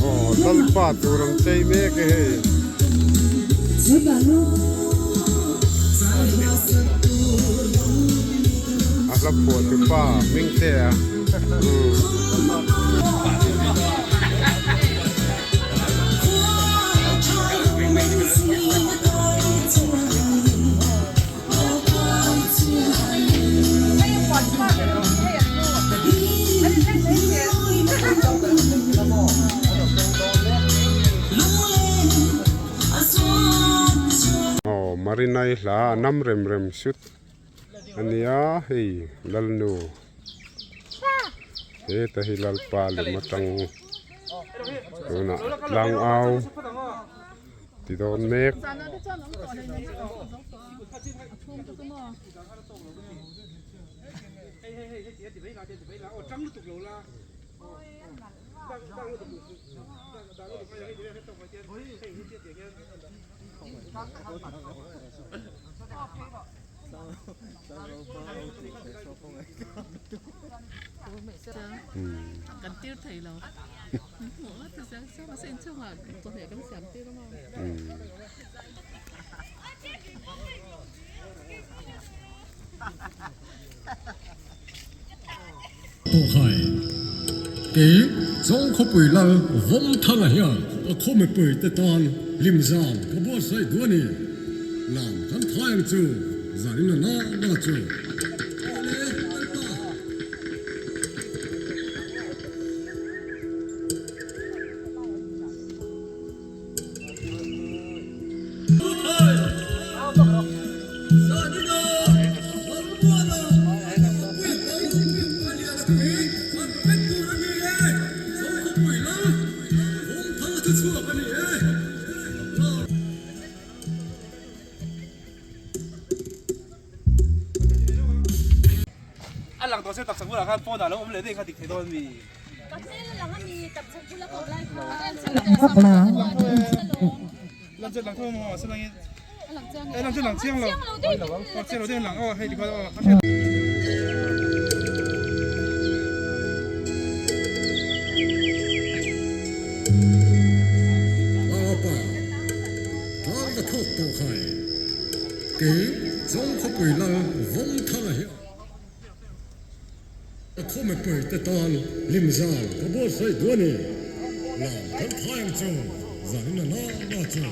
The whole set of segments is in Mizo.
Aw lalpa tur an chei mek e hei. A hla phuah tu pa hming te a. Aw Marinai hla a nam rem rem sut a nia hei Lalnu heta hi Lalpa lem atang tunah tlangau ti dawn mek. Tawhai, Kei Zawng khawpui lal Vawmthanga hian a khaw mipui te tan hlimzan ka buatsaih duh a ni. Lam kan thai ang chu zanin a na na chu. Awle Lalpa. A lang tawh se taksa bulah khan phone ah lo awm leh daih kha dik thei dawn mi. Lapa, tlang ka thawk tawh khai. Kei Zawng khawpui lal Vawmthanga hi a khaw mipui te tan hlimzan ka buatsaih duh a ni. Lam kan thai ang chu zanin a na na chu.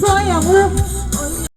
Chawi ang u.